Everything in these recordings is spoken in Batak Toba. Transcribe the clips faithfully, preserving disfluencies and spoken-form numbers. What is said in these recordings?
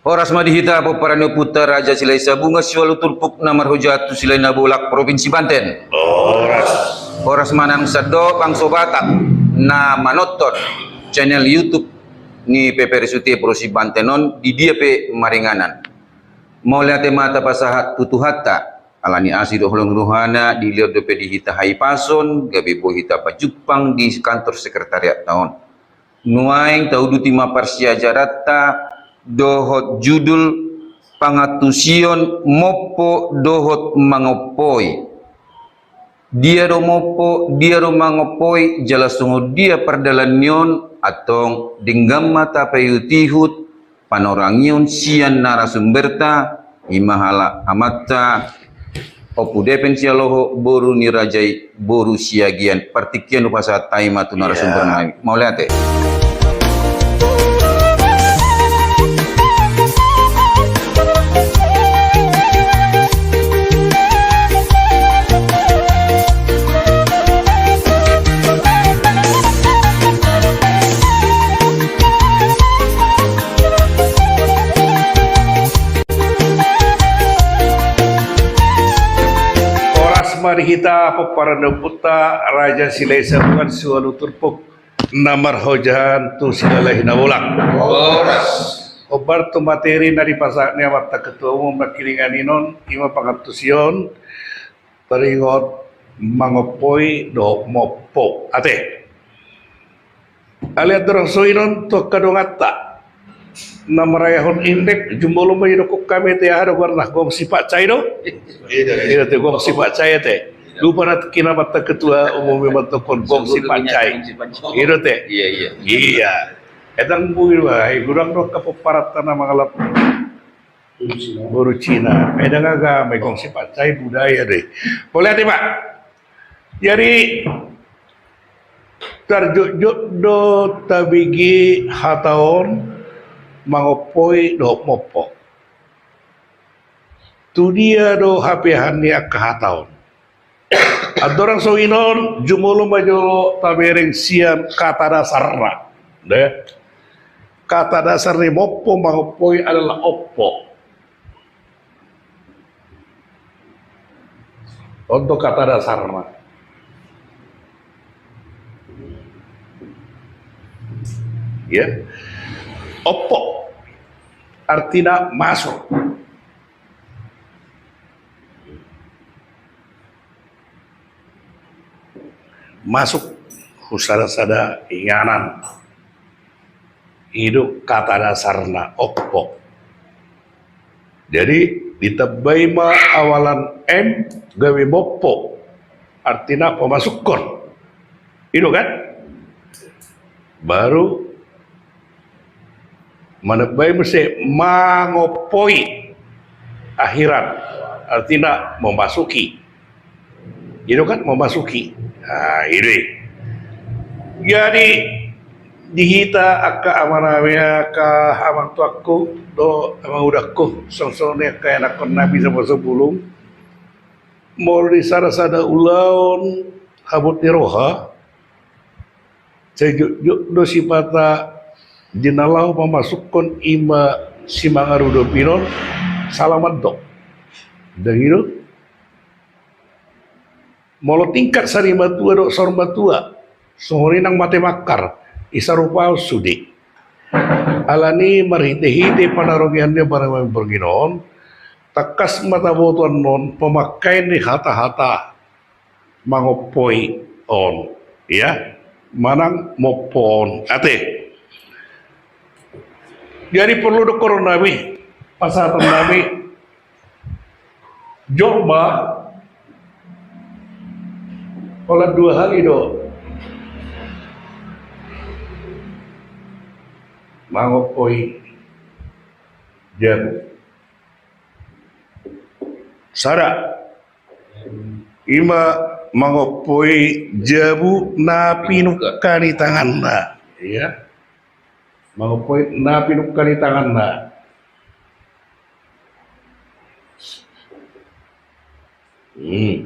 Horas ma di hita pomparan ni ompunta Raja Silahi Sabungan siualu turpuk na marhojahan tu Silahi Nabolak, Provinsi Banten. Horas. Horas ma nang sandok bangso Batak na manonton channel YouTube ni P P R Suti Provinsi Banten on di dia pe maringanan. Mauliate ma tapasahat tu Tuhanta, ala ni asi dohot holong ni rohana dilehon dope di hita hahipason gabe boi hita pajumpang di kantor sekretariatta on. Nuaeng tauduti ma parsiajaranta dohot judul pangantusion mompo dohot mangompoi. Dia do mompo, dia do mangompoi, jala songon dia pardalan ni on, antong denggan ma tapaihutihut panorangion sian narasumberta, i ma halak amanta Ompu Depen Sialoho, boru ni raja i, boru Siagian. Partingkian hupasahat hami ma tu narasumber nami. Mauliate. Horas ma di hita pomparan ni ompunta Raja Silahi Sabungan siualu turpuk na marhojahan tu Silahi Nabolak. Horas. Hombar tu materi na dipasahat ni amanta ketua umum nangkiningan i non, i ma pangantusion taringot mangompoi dohot mompo. Ate. Alai andorang songon i non tu angka donganta na marayahon Imlek, jumolo ma didokkon hami ate, aha do goarna, gomsi paccai do? I do ate, gomsi paccai ate. Lupa na tingki na amanta ketua umum i mandokkon gomsi paccai. I do ate. Iya, iya. Iya. Ndang boi do, ai godang do angka pomparanta na mangalap boru Cina. Ai ndang agama i, gomsi paccai budaya do i. Mauliate ma. Jadi tarjotjot do tabege hata on mangompoi dohot mompo. Tu dia do hapeahan ni angka hata on? Andorang songon i non, jumolo ma jolo tabereng sian kata dasarna. Deh. Kata dasar ni mompo mangompoi adalah ompo. On do kata dasarna. Ya. Ompo. Artina masuk. Masuk hu sada-sada inganan. I do kata dasarna ompo. Jadi ditambai ma awalan M gabe mompo. Artina pemasukkon. I do kan? Baru manambai muse mangompoi akhiran, artina memasuki. I do kan memasuki. Nah, i do i. Jadi di hita angka amanami, angka amangtuangku dohot amangudangku, songon i angka ianakkonnami Sipaso Bulung, molo di sada-sada ulaon habot ni roha, sai jotjot do sipata di na laho pamasukkon i ma simangarudopi non, sala mandok. Ndang i do? Molo tingkat sarimatua dohot saurmatua, songon i nang mate mangkar, i sarupaon sude. Alani marhite-hite panarongian ni parumaen borngin on, tangkas ma taboto annon pamangkaon ni hata-hata mangompoi on, ya, manang mompo on. Ate. Jadi porlu do dokkonnami, pasahatonnami, jolma holan dua hali do mangompoi jabu. Sada, i ma mangompoi jabu na pinungka ni tanganna. Iya. Mangompoi na pinungka ni tanganna. Hmm.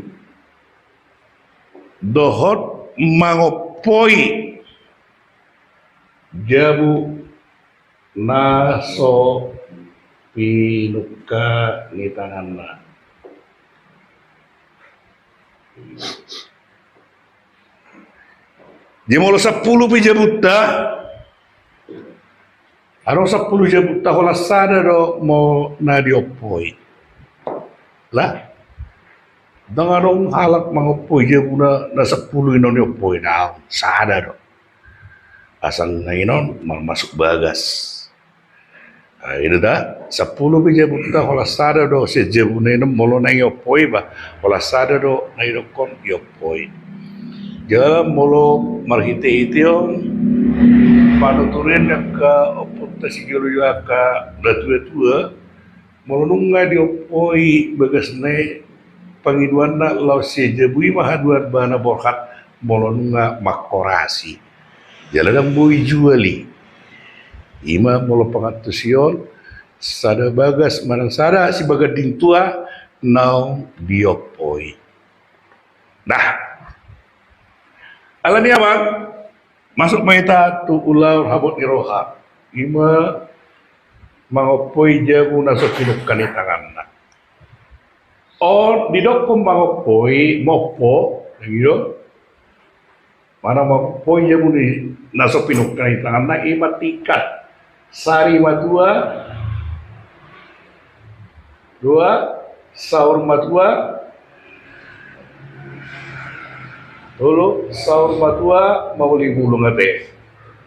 Dohot mangompoi jabu na so pinungka ni tanganna. Jadi molo sampulu pe jabunta, adong sampulu jabunta, holan sada do molo na diompoi. Lah, ndang adong halak mangompoi jabuna na sampulu i na diompoi, ndang, sada do. Asa nga inon marmasuk bagas. Nah, i do da, sampulu pe jabunta, holan sada do sian jabuna inon molo na diompoi, ba, holan sada do na didokkon diompoi. Jala molo marhitehite on panuturion ni angka ompunta sijolo, angka natuatua, molo nunga diompoi bagasna i, pangidoanna laos sian jabu i ma haduan ba na borhat molo nunga mangkorasi. Jala ndang boi jual i. I ma molo pangantusion, sada bagas manang sada sibaganding tua naung diompoi. Nah, alani i, amang, masuk ma hita tu ulaon habot ni roha. I ma mangompoi jabu na so pinungka ni tanganna. On didokkon mangompoi, mompo, i do. Manang mangompoi jabu ni na so pinungka ni tanganna, i ma tingkat sari matua, dua, saur matua, tolu, saur matua mauli bulung, ate.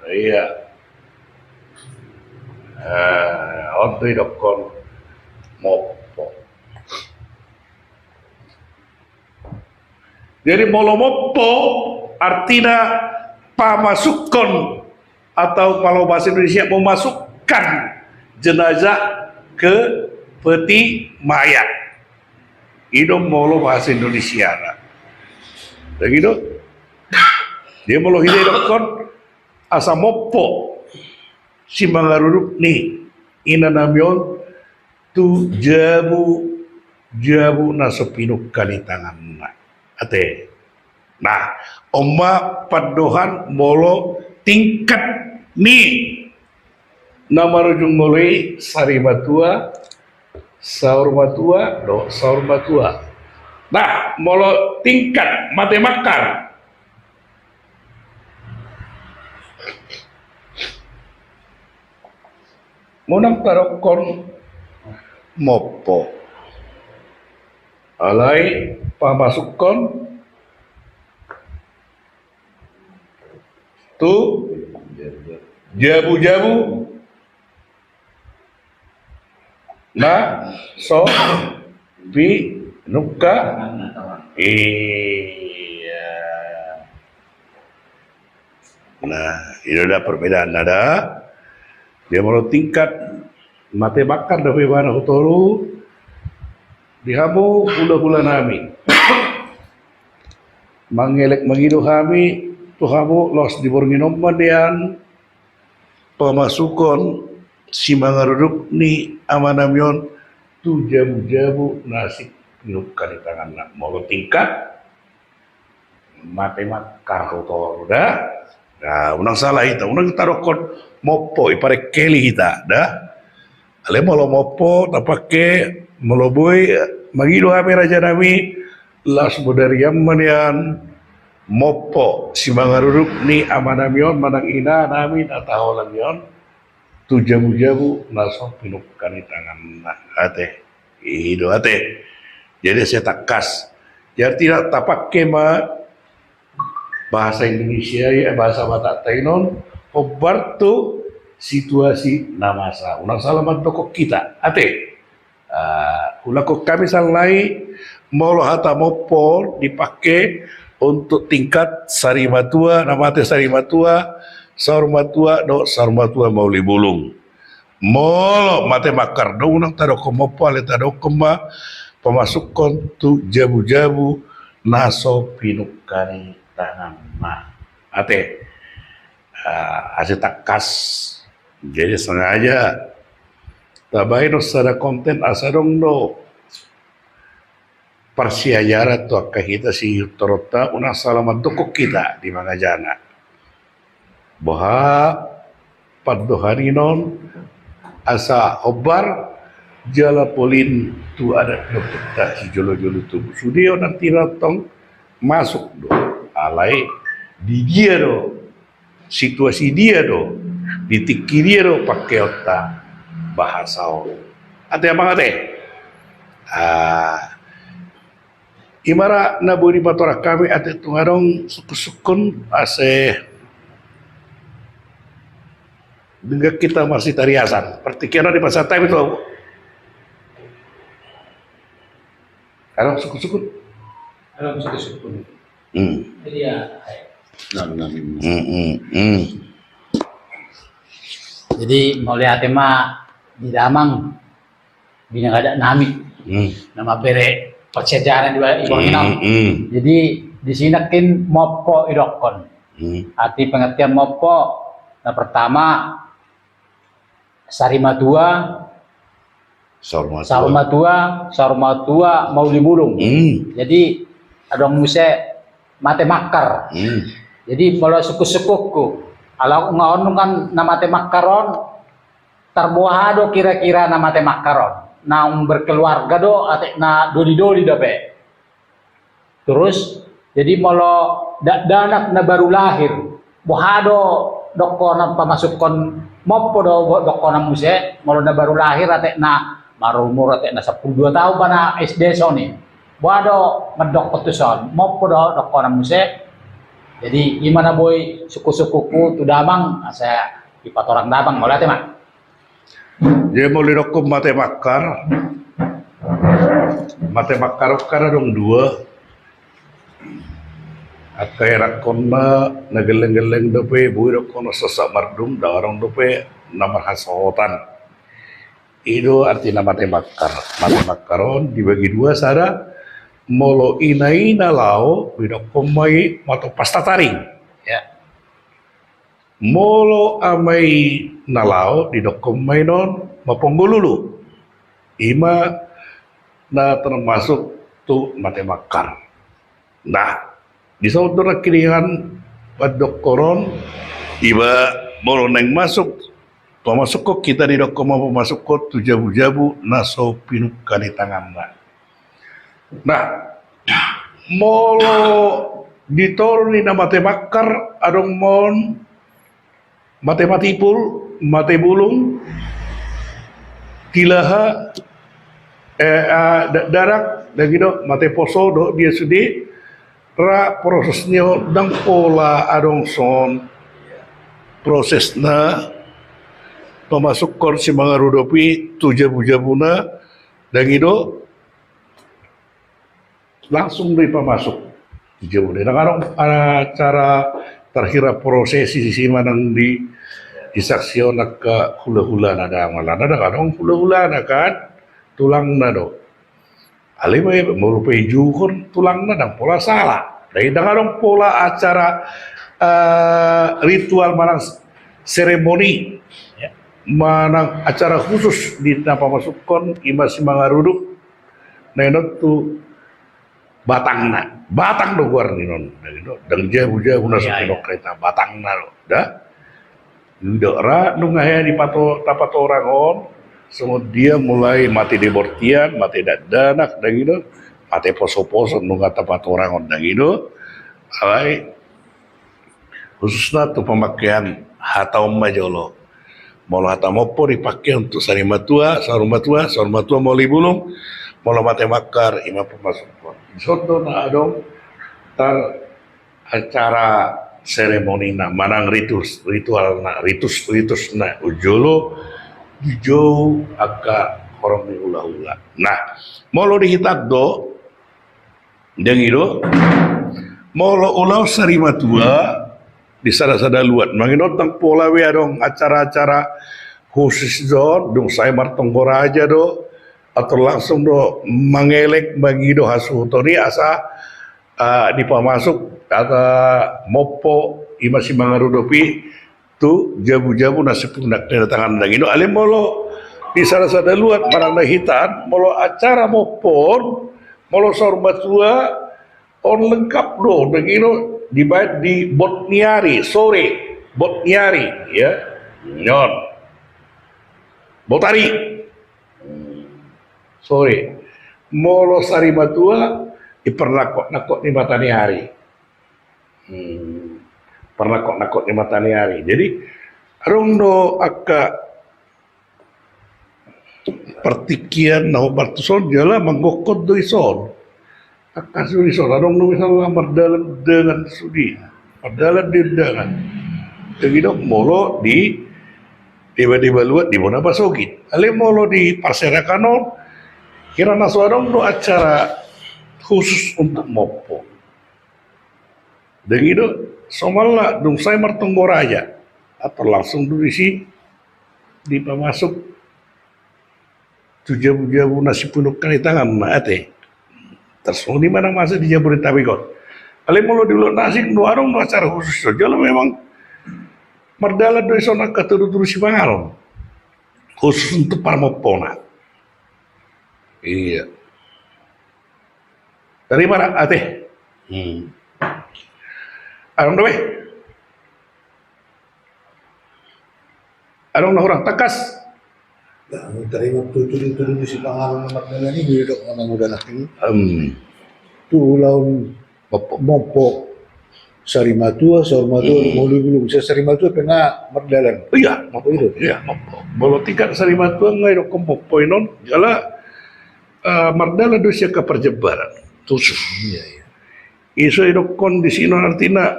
Ia. Eh, on do didokkon mompo. Jadi molo mompo artina pamasukkon, atau molo bahasa Indonesia memasukkan jenazah ke peti mayat. I do molo bahasa Indonesiana. Begitu. Jadi molo hita didokkon asa mompo simangaruduk ni inanami on tu jabu, jabu na so pinungka ni tanganna. Ate. Nah, on ma pandohan molo tingkat ni na marujung molo i sari matua, saur matua, dohot saur matua. Nah, molo tingkat mate mangkar, unang tadokkon mompo. Alai pamasukkon tu jabu-jabu na so pinungka. Ia. Nah, i do da perbedaanna da. Dia molo tingkat mate mangkar dope ibana, hutolu, di hamu hulahulanami, mangelek mangido hami tu hamu laos di borngin on ma nian pamasukon simangaruduk ni amanami on tu jabu-jabu na so pinungka ni tanganna. Molo tingkat mate mangkar, hutolu da. Nah, unang sala hita, unang tadokkon mompo, i parengkeli hita da. Alai molo mompo tapake, molo boi, mangido hami rajanami laos bodari an ma nian mompo simangaruduk ni amanami on manang inanami na taholang i on tu jabu-jabu na so pinungka ni tanganna. Ate. I do ate. Jadi asa tangkas. Jadi tidak tapake ma bahasa Indonesia, ya, bahasa Batakta i on hombar tu situasi na masa. Unang sala mandok hita. Ate. Ah, ulakkon hami sala i, molo hata mompo dipake untuk tingkat sari matua, na mate sari matua, saur matua dohot saur matua mauli bulung. Molo mate mangkar do unang tadokkon mompo, alai tadokkon ma pamasukkon tu jabu-jabu na so pinungka ni tanganna. Ate. Ah, asa tangkas. Jadi sengaja tabahen on sada konten asa adong do parsiajaran tu angka hita sihuntoronta, unang sala mandok hita di mangajana. Boha pandohan i on asa hombar jala polin tu adat ni ompunta sijolo-jolo tubu. Sude on artina tong masuk do. Alai di dia do, situasi dia do, di tingki dia do pakeonta bahasa on. Ate amang ate. Ah, ima ra na boi dipatorang hami ate, tung adong sungkun-sungkun ase denggan hita masitariasan. Partingkian on dipasahat hami tu. Adong sungkun-sungkun. Adong sungkun-sungkun. Hmm. Jadi ya, hmm, hmm, hmm. Jadi mauliate ma di damang di na adat nami. Hmm. Na mambere parsiajaran di bawah, hmm, inang. Hmm. Jadi di si nangkin mompo idokkon. Hmm. Arti pengertian mompo, na pertama, sari matua, saur matua, saur matua, saur matua mauli bulung. Hmm. Jadi adong muse mate makkar. Hmm. Jadi molo sungkun-sungkunku, ala nga on nunga na mate makkar on, tar boha do kira-kira na mate makkar on? Naung berkeluarga do, atik na doli-doli dope? Terus, jadi molo dakdanak na baru lahir, boha do dohonon pamasukkon? Mompo do dohonon muse, molo na baru lahir atik na marumur atik na sampulu dua taon pe na S D songon i. Boha do mandokkon tuson? Mompo do dohonon muse? Jadi ima na boi sungkun-sungkunku tu damang, asa dipatorang damang. Mauliate ma. Jadi molo didokkon mate makkar, mate makkar on kan adong dua. Angka ianakkonna na gelleng-gelleng dope, boi dohonon sahat mardum, ndang adong dope na marhasohotan. I do artina mate makkar. Mate makkar on dibagi dua, sada molo ina-ina laho didokkon ma i matompa tataring. Ya. Molo ama i na laho didokkon ma i non maponggo lulu. Ima na termasuk tu mate makkar. Nah, di son do nangkiningan pandokkon on, iba molo naeng masuk, pamasukkon hita didokkon ma pamasukkon tu jabu-jabu na so pinungka ni tanganna. Nah, molo di toru ni na mate makkar adong ma on mate matipul, mate bulung, tilaha, eh, ah, da-, dakdanak, ndang i do, mate poso dohot dia sude, ra proses ni on ndang pola adong songon prosesna pamasukkon simangarudup i tu jabu-jabuna, ndang i do, langsung do i pamasuk tu jabu. Ndang adong, ah, acara tarhira prosesi si manang di, di saksi on angka hula-hulana, ndang, alana ndang adong hula-hulana kan, tulangna do. Alai molo pe ijuhon tulangna ndang pola sala. Jadi ndang adong pola acara, eh, ritual manang seremoni, ya, manang acara khusus di na pamasukkon ima simangarudup na i non tu batangna. Batang do goar ni non. Ndang i do, ndang jabu-jabu na so pinungka i, batangna do. Da? Ndang i do, ra nunga hea dipato-, tapatorang on, songon dia mulai mate di bortian, mate dakdanak, ndang i do, mate poso-poso nunga tapatorang on, ndang i do. Alai khususna tu pamakkean hata on ma jolo. Molo hata mompo dipake untuk sari matua, saur matua, saur matua mauli bulung, molo mate makkar ima pamasukkon. Di son do na adong tar acara seremonina manang ritus, ritualna, ritus, ritusna jolo dijou angka horong ni hula-hula. Nah, molo di hita do, ndang i do, molo ulaon sari matua di sada-sada luat, manang i do ndang pola be adong acara-acara khusus do, dung sae martonggo raja do, atau langsung do mangelek mangido hasuhuton i asa, ah, dipamasuk asa mompo ima simangarudup i tu jabu-jabu na sipundak ni tangan, ndang i do. Alai molo di sada-sada luat manang na hita, molo acara mompo on, molo saur matua on lengkap do, ndang i do, dibaen di bot ni ari, sore, bot ni ari, ya. Nyon. Botari. Sorry. Molo sari matua, di parnangkok-nangkok ni mataniari. Hmm. Parnangkok-nangkok ni mataniari. Jadi, adong do angka partingkian na hombar tuson, jala manggokhon do ison. Angka tuson, adong do misalna mardalan dengan sude. Mardalan di undangan. Jadi do molo di deba-deba luat di bona pasogit. Alai molo di parserakan on, hira na so adong do acara khusus untuk mompo. Dang i do, somalna dung sae martonggo raja, atau langsung do disi dipamasuk tu jabu-jabu na sipunuk kan di tangan na ate. Tarsongon i manang masa di Jabodetabek on. Alai molo di ulaon na asing do adong do acara khusus do, jala memang mardalan do ison angka tudu-tudu sipanganon khusus untuk parmompona. Iya. Tarima ra ate. Hmm. Adong do be? Adong na hurang tangkas? Tarima tutu tutu di sipanganon na mardalan i, didok manang udah nak ini. Hmm. Tu ulaon mompo. Mompo. Sari matua, saur matua, hmm, molo i bulung. Sari matua pe nga mardalan. Iya, mompo. Iya, mompo. Molo tingkat sari matua nga idokkon mompo inon, jala eh, mardalan do sian angka parjambaran khusus. Iya, iya. Iso idokkon disi non artina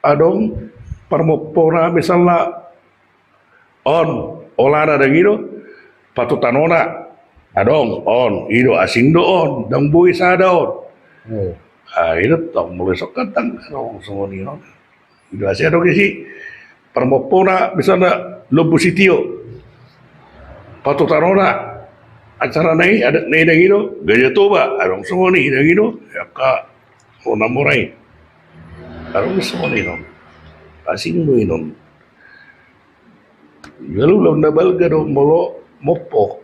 adong parmompona misalna on, olana dang i do, patutanona adong on, i do asing do on, dang boi sada on. Oh. Ah, i do tong molo isok kan dang adong songon i on. I do asa adong disi parmompona misalna Lombu Sitio. Patutanona acara na i, adat na i dang i do, Gajah Toba, adong songon i dang i do, angka mora-mora i. Adong songon i non. Asing do i non. Jala ulaon na balga do molo mompo.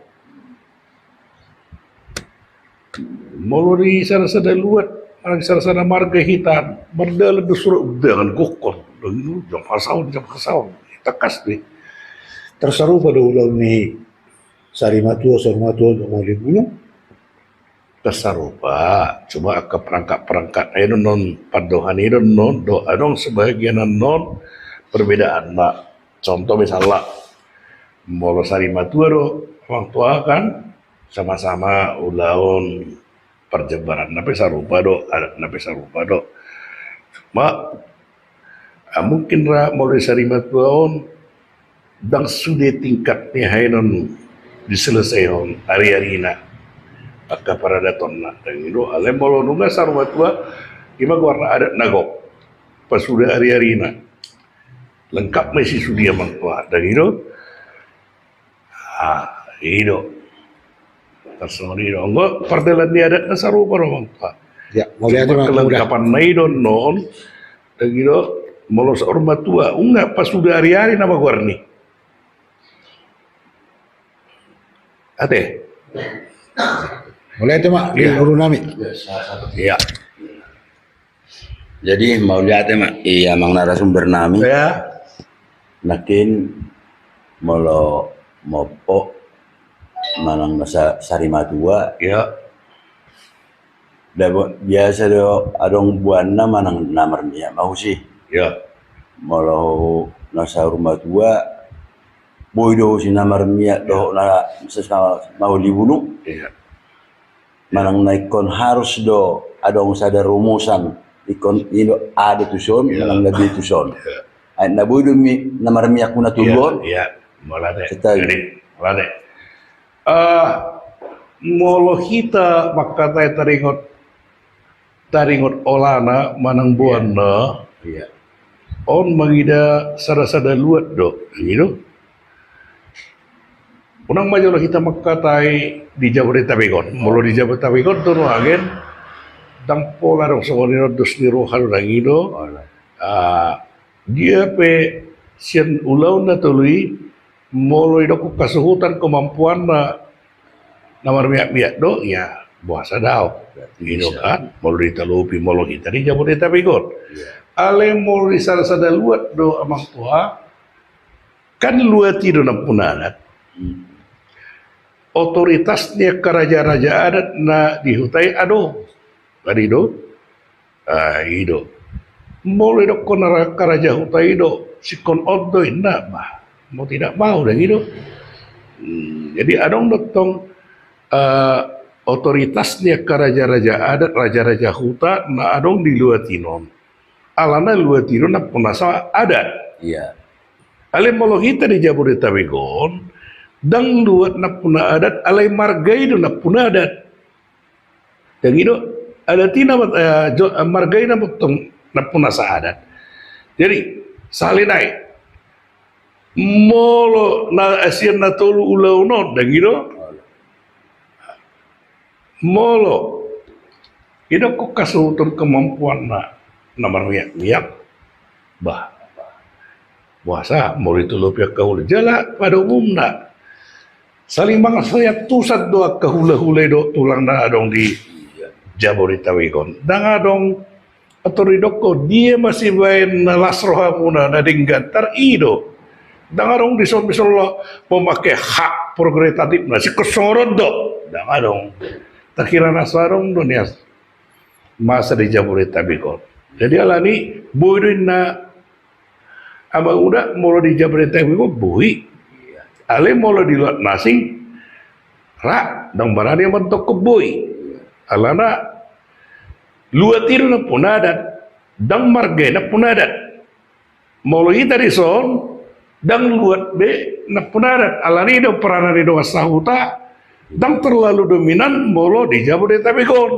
Molo di sada-sada luat, manang sada-sada marga hita, mardalan do surat undangan gokhon. Dang i do, jam hasaon, jam hasaon. Tangkas do i. Tarsarupa do ulaon ni sari matua, saur matua, dohot molo i bulung. Tarsarupa, cuma angka perangkat-perangkat na i do non, pandohan i do non, do adong sebagian na non, perbedaanna. Contoh misalna, molo sari matua do, amang tua kan, sama-sama ulaon parjambaranna pe sarupa do, adatna pe sarupa do. Cuma, ah, mungkin ra molo di sari matua on, dang sude tingkat ni aha i non diselesaihon ari-arina. Angka paradatonna, dang i do, alai molo nunga saur matua, i ma goarna adat na gok. Pasuda ari-arina. Lengkap ma isi sude amang tua, dang i do. Ah, i do. Tarsongon i do. Anggo pardalan ni adat na sarupa do amang tua. Ya, mauliate ma, kelengkapan na i do non. Dang i do, molo saur matua, nunga pasuda ari-ari nama goarni. Ate. Mauliate ma, ya, guru nami. Ya. Jadi mauliate ma i amang narasumber nami. Ya. Nangkin molo mompo manang na sa-, sari matua. Ya. Dabo-, biasa do adong boanna manang na marmiak ma husi. Ya. Molo na saur matua, boi do husi na marmiak dohot na sesama mauli bulu. Ya. Manang na ingkon harus do adong sada rumusan, ingkon i do A do tuson, ya, manang na B tuson. Ya. Ai na boi do mi na marmiak huna tolu on. Ya, ya. Mauliate. Jadi, mauliate. Eh, molo hita mangkatai taringot, taringot olana manang boanna. Iya. On mangida sada-sada luat do, gitu. Unang ma jolo hita mangkatai di Jabodetabek on. Molo di Jabodetabek on do nuagen, dang pola dong songon i, dos ni roha do dang i do. Ah, dia pe sian ulaon na tolu i, molo didok hasuhuton kemampuanna na marmiak-miak do, ya, boasa daong. Berarti bisa. Gitu kan? Molo ditalupi, molo hita di Jabodetabek on. Iya. Alai molo di sada-sada luat do amang tua, kan luat i do nampunana. Hmm. otoritas ni angka raja-raja adat na di huta i adong. Kan i do? Ah, i do. Molo didokkon angka raja huta i do, singkon on do inna, bah, mau tidak mau, dang i do. Hmm, jadi adong do tong, eh, otoritas ni angka raja-raja adat, raja-raja huta na adong di luat i non. Alana luat i do nampuna sahat adat. Iya. Alai molo hita di Jabodetabek on, ndang luat nampuna adat, alai marga i do nampuna adat. Dang i do, adat i nama, eh, jo-, eh, marga i nama tong nampuna sahat adat. Jadi, sahali nai, molo na, eh, sian na tolu ulaon on, dang i do? Molo didokkon hasuhuton kemampuanna na marmiak-miak, bah, boasa molo ditolopi angka hula jala pada umumna saling mangasoya tusan do angka hula-hula i dohot tulang na adong di Jabodetabek on. Ndang adong atur didokkon dia ma sibaen na las rohamuna na denggan, tar i do. Ndang adong dison misalna mamake hak prerogatifna, singkon songon on do. Ndang adong. Tarkira na so adong do nian masa di Jabodetabek on. Jadi alani boi do inna, amang uda, molo di Jabodetabek on boi. Alai molo di luat na asing ra, ndang barani amang tongkon boi. Alana luat i do nampuna adat, ndang marga i nampuna adat. Molo hita dison, ndang luat be nampuna adat. Alani do peranan ni dongan sahuta ndang terlalu dominan molo di Jabodetabek on.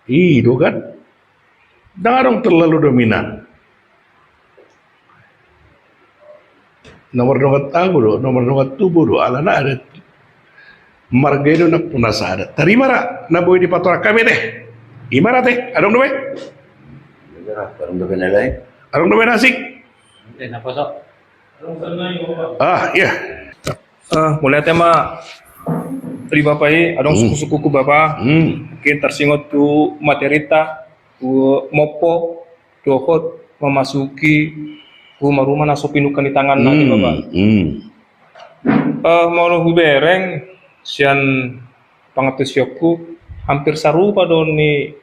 I do kan? Ndang adong terlalu dominan. Nomor dongan tangu do, nomor dongan tubu do, alana adat. Marga i do nampuna sahat adat. Tarima ra na boi dipatorang hami te. I ma ra te, adong dope? Adong dope na lain? Adong dope na asing? Oke, na poso. Ah, iya. Ah, mauliate ma di Bapa i, adong suku-sukuku Bapa. Hmm. Mungkin tarsingot tu materita, tu mompo, dohot mamasuki ruma-ruma na so pinungka ni tanganna, hmm, Bapa. Hmm. Eh, molo hubereng sian pangantusionku, hampir sarupa do ni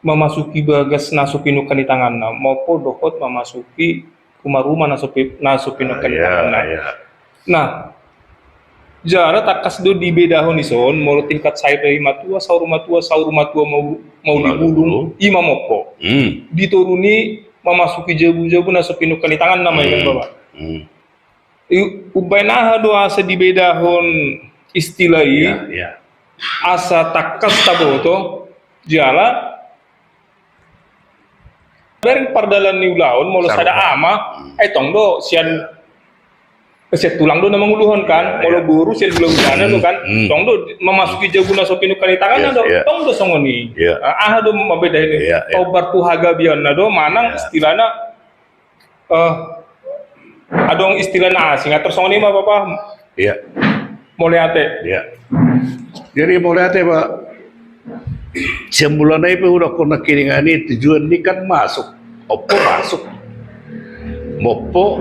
mamasuki bagas na so pinungka ni tanganna, mompo dohot mamasuki ruma-ruma na so pi-, na so pinungka ni tanganna. Iya, iya. Nah, jala tangkas do dibedahon dison, molo tingkat sarimatua, saurmatua, saurmatua mau, mauli bulung, mauli bulung, i ma mompo. Hmm. Di toru ni mamasuki jabu-jabu na so pinungka ni tanganna ma i, Bapa. Hmm. I, umbaen aha do asa dibedahon istilah i? Iya, iya. Asa tangkas taboto, jala Bereng pardalan ni ulaon, molo sada ama, eh, tong do sian, sian tulang do na manguluhon kan, molo boru sian hulahulana do kan, tong do mamasuki jabu na so pinungka ni tanganna do, tong do songon i. Aha do mambeda i? Hombar tu hagabeonna do manang istilahna, eh, adong istilah na asing, atur songon i ma, Bapa. Iya. Mauliate. Iya. Jadi mauliate, Pak. Sian mulana i pe hudokkon nangkiningan i, tujuan ni kan masuk. Mompo masuk. Mompo.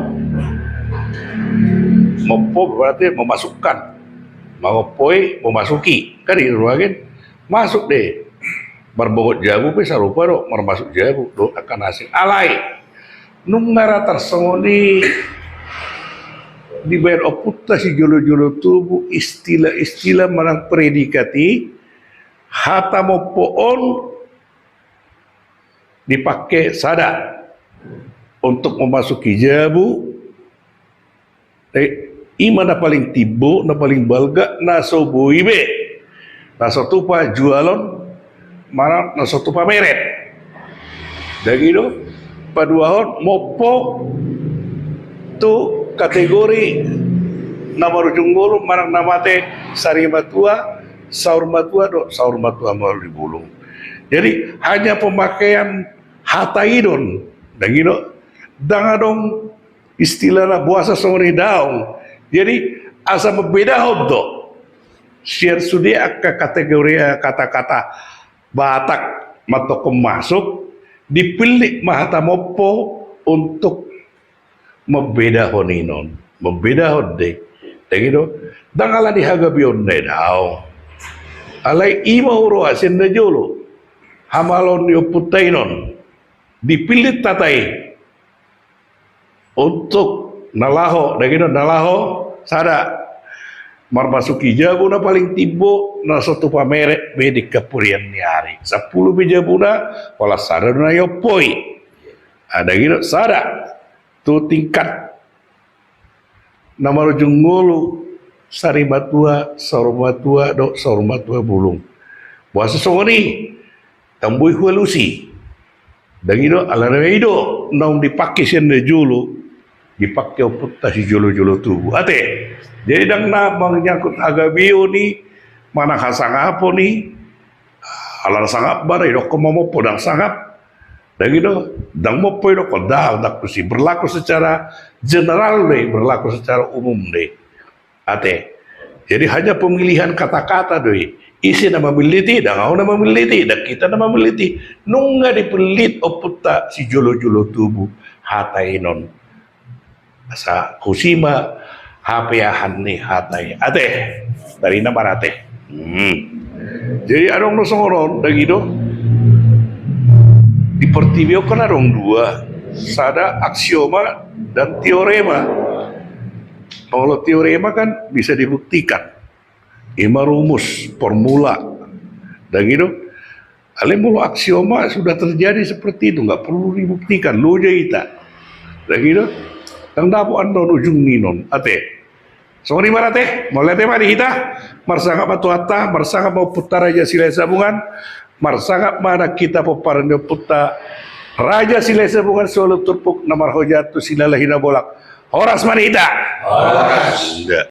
Mompo berarti memasukkan. Mangompoi, memasuki. Kan i do ruangin. Masuk do i. Marbongot jabu pe sarupa do, marmasuk jabu do, angka na asing. Alai nunga ra tarsongon i dibaen ompunta sijolo-jolo tubu istilah-istilah manang predikat i, hata mompo on dipake sada untuk memasuki jabu, eh, i ma na paling timbo, na paling balga, na so boi be, na so tupa jualon, manang na so tupa meret. Dang i do, paduahon mompo tu kategori na marujung ngolu manang na mate sarimatua, saurmatua dohot saurmatua mauli bulung. Jadi hanya pemakaian hata i do, dang i do, dang adong istilahna boasa songon i, daong. Jadi asa mambedahon do sian sude angka kategori, eh, kata-kata Batak mantong masuk, dipillit ma hata mompo untuk mambedahon i non, mambedahon do i. Dang i do, Ndang ala ni hagabeonna i daong. Alai i ma huroha sian na jolo. Hamaloon ni ompunta i non. Dipillit hata i. Untuk na laho, daging do na laho, sada. Marmasuki jabu na paling timbo, na so tupa meret be di kapurian ni ari. Sampulu be jabuna, holan sada do na iompoi. Ah, daging do sada. Tu tingkat na marujung ngolu, sarimatua, saurmatua, dohot saurmatua bulung. Boasa songon i, tambui hualusi. Daging do, alana i do naung dipake sian na jolo, dipake ompunta sijolojolo tubu. Ate, jadi ndang na manyangkut hagabeon i, manang hasangapon i, alana sangap ma, idokkon ma mompo ndang sangap. Daging do, ndang mompo idokkon, ndang, ndang tusi. Berlaku secara general do i, berlaku secara umum do i. Ate. Jadi hanya pemilihan kata-kata do i. Ise na mamillit i, ndang ahu na mamillit i, ndang hita na mamillit i. Nunga dipillit ompunta sijolojolo tubu hata i non. Asa husi ma hapeahan ni hata i. Ate. Dari na marate. Hmm. Jadi adong do songon on, daging do. Di portibi on kan adong dua. Sada aksioma dan teorema. Kalau teorema kan bisa dibuktikan. I ma rumus, formula. Daging do. Alai molo aksioma sudah terjadi seperti itu, nggak perlu dibuktikan, loja hita. Daging do. Ndang dapot annon ujung ni non. Ate. Songon i marate, mauliate ma di hita, marsangap ma Tuhanta, marsangap ma ompunta Raja Silahisabungan, marsangap ma nang hita pomparan ni ompunta Raja Silahisabungan solu turpuk na marhojat tu Silalahi Nabolak. Horas ma di hita. Horas.